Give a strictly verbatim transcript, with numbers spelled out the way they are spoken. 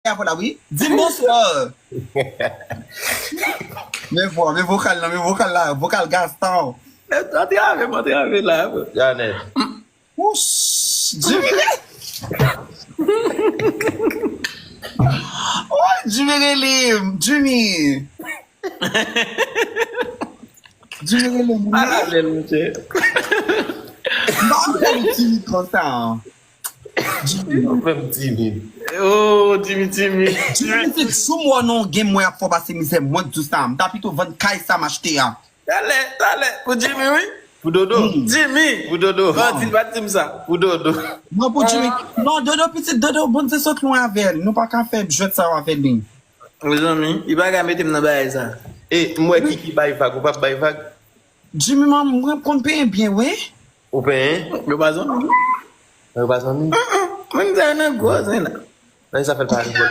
Apre la, wi. Di m bonswa. Men vwa, men vokal la, men vokal la, vokal Gaston. Antrave m, antrave la. Janet. Wouch, Jimmy. Oh, Jimmy rele m, Jimmy. Jimmy rele m, wi. Ala bèl, monchè. M pa fè l timid konsa. Ou fè m timid. Oh, Jimmy, Jimmy. Jimmy, se sou mwen non, gen mwen ap fè w pase mizè, mwen k di w sa. M ta pito vann kay sa m achte a. Talè, talè, pou Jimmy, wi. Pou Dodo. Jimmy. Pou Dodo. Bon, di, pa di m sa. Pou Dodo. Non, pou Jimmy. Non, Dodo pitit, Dodo, Bondye sot lwen avè l. Nou pa ka fè jwèt sa yo avè li. Mezanmi, li pa ka mete m nan bagay sa. E m wè Kiki bay vag, ou p ap bay vag? Jimmy, man, mwen konn penyen byen, wi. Ou penyen? Yo pa zanmi. Ou pa zanmi? Mwen sa nan gwo zen la. Nan sa fè l pa rigole.